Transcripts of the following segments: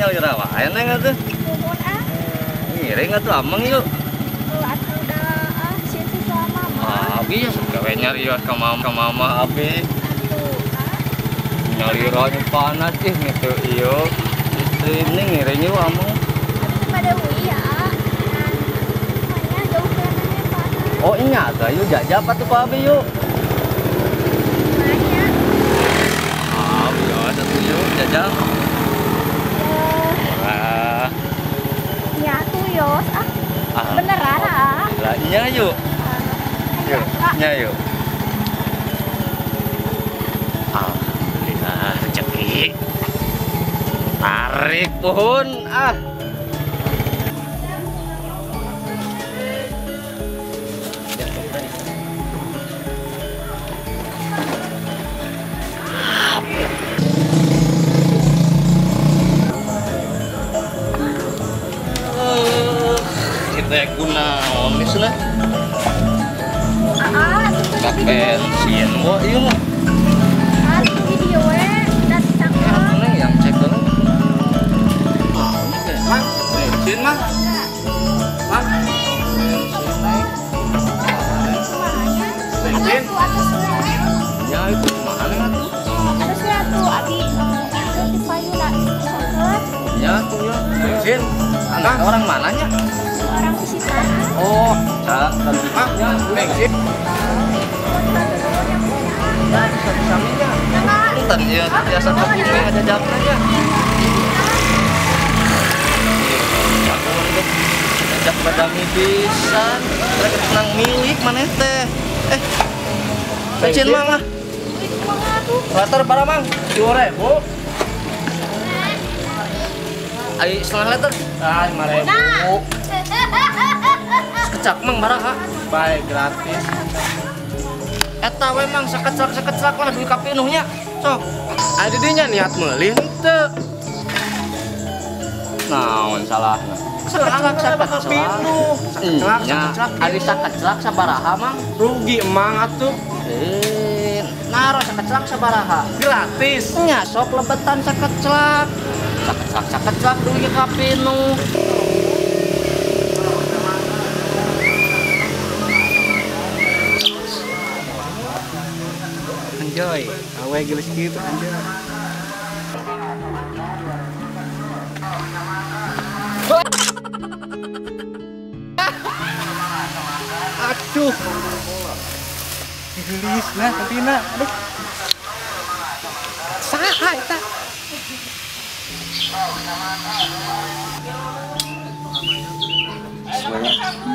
nyalira wae neng atuh. Nuhun ah. Ngiring atuh ameng yuk. Atuh da ah sieun susah mama. Abi ya sok gawe nyarios ka mama abi. Atuh ah. Nyalira panas ih gitu ieu. Istri ini ngiring yuk ameng. Abi pada ui ya. Nah, jauh ke panas. Oh iya atuh ayo jajap atuh ka abi yuk. Nanya. Abi ya atuh yuk jajap. Wah. Ya tuh yos ah. Beneran ah. Lah nya yuk. Yuk, nya yuk. Alhamdulillah rezeki. Tarik pohon ah. Kita kunaon nih sana? Kak bensin, wah iya mah. Atuh video we, dan cakep. Neng yang cek dulu. Mang, bensin mang. Mang, bensin neng. Bensin. Ya itu mahal atuh. Atasnya atuh abi itu di payuna cakep. Ya tuh ya, bensin. Anak orang mananya? Orang di situ. Oh, cak, ya, bensin. Ya, sami-saminya. Punten ieu biasa ka bumi ngajajapna nya. Jajap badami pisan, rek nang milik maneh teh. Bensin mang ah. Latar bara mang, 2000. Ai setengah liter? Ah, 5000. Sekecak mang baraha. Baik, gratis. Eta we mang sekeclak-sekeclak lah duit kapinuhnya. Sok. Aya di dinya niat meuli henteu. Naon salahna? Sekeclak sakeclak. Sekeclak ari sakeclak sabaraha mang? Rugi emang atuh. Naro sakeclak sabaraha? Gratis. Nya sok lebetan sakeclak. Sakeclak sakeclak duit kapinuh. Anjoy, awe geus kitu anjoy. Aduh. Gelis nah katina. Aduh. Saha eta?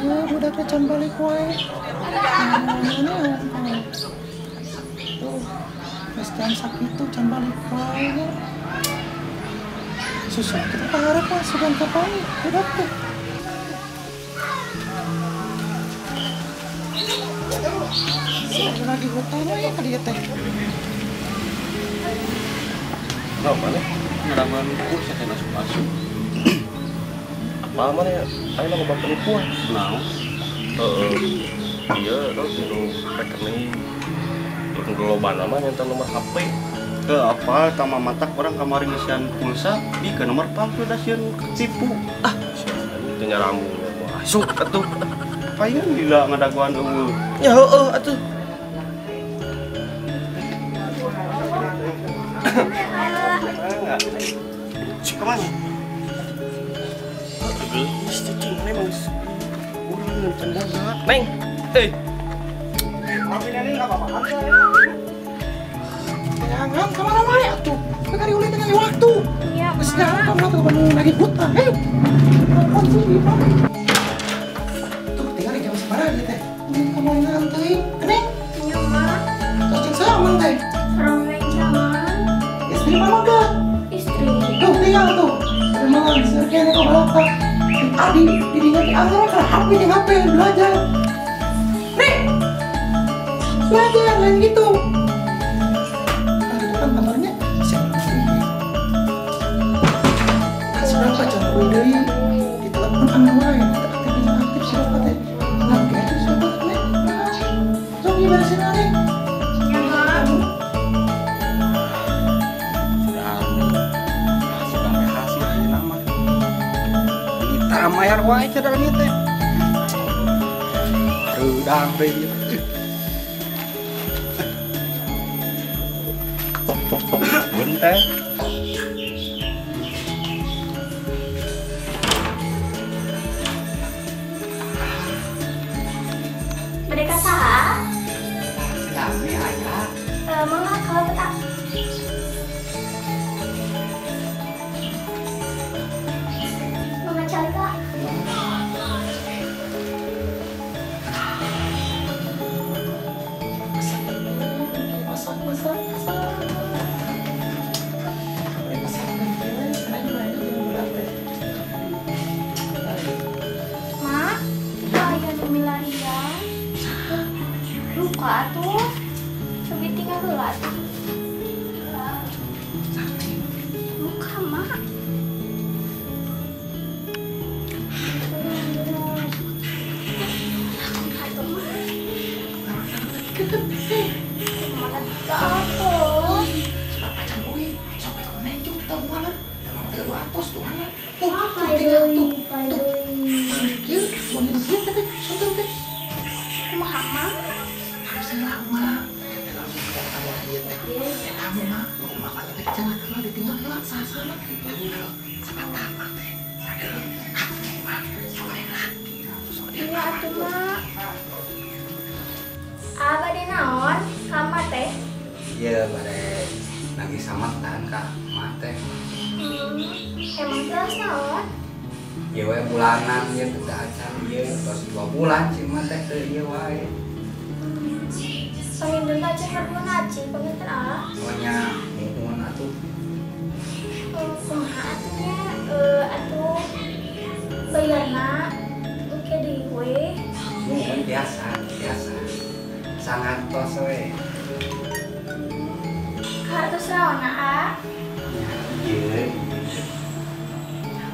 Ya, budaknya can balik wae. Tuh, geus can sakitu can balik wae nya. Susu kita paharep mah sugan kapangi budak teh. Lagi hutan we ka dieu teh. Nah, mana? Ngeraman pulsa teh asup-asup. Apa mana ya? Ayo loba penipuan. Naon? Heeh. Iya, lo tinu rekening. Loba nama nyata nomor HP. Ke apa tama matak orang kamari ngisian pulsa di ke nomor palsu da sieun ketipu. Ah, teu nyarambung. Asup atuh. Payan lila ngadaguan eueuh. Ya heueuh atuh. Cik kemana? Geus cicing mana geus. Urang nonton boga. Neng, eh. Jangan kemana wae atuh. Kari ulin tinggal waktu. Iya, geus jangan kamu tuh kamu lagi hutang. Ayo. Telepon sih di mana? Tuh tinggal jam sabaraha ieu teh. Ulin kamu nganteun. Neng. Iya, Mak. Terus jeung saha mang teh? Sareng rencangan. Istri mah enggak? Istri. Tuh tinggal tuh. Emang serkene kok balapak. Adi didinya teh anggar ka HP jeung HP belajar. Nih. Belajar lain gitu. Nah, di depan kantornya siapa? Kan seberapa cara gue deui di telepon anu wae, aktif aktif siapa teh. Nah, kayak siapa teh? Sok beresin ane. Ya, Mak. Sudah, sudah hasil ayeuna mah. Mayar wae cenah leungit teh. Rudang deui. Bentar. Mereka saha? Kami aya. Mangga kalau tak. Mangga cari kak. Masak, masak, masak. Mak, aya nu milarian. Luka atuh. Cobi tinggal heula atuh. Luka, Mak. Atuh, Mak. Kumaha atuh? Macan euy, sok we nenjuk tah moal. Emang teh atos tuh ana. Tuh, tinggal tuh. Tuh. Kieu, mun kieu teh, sonten teh. Kumaha, Mak? Salah, Mak. Langsung ke awal ieu teh. Eta mah, kumaha teh cenah heula ditinggal heula sasana. Sabata mah teh. Aduh, ah, Mak, sok lah. Sok dia. Iya atuh, Mak. Abah naon? Kama teh? Iya, bare lagi sametan ka mah teh. Emang terus naon? Ieu we bulanan ieu teh acan ieu tos 2 bulan sih mah teh teu ieu wae. Panginten acan harguna aci panginten ah. Pokoknya muhun atuh. Kumaha atuh nya atuh bayarna engke deui we. Muhun biasa, biasa. Sangat tos we. Kartos naon ah? Ieu.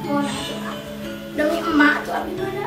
Mohon atuh ah. Demi emak atuh abi mana?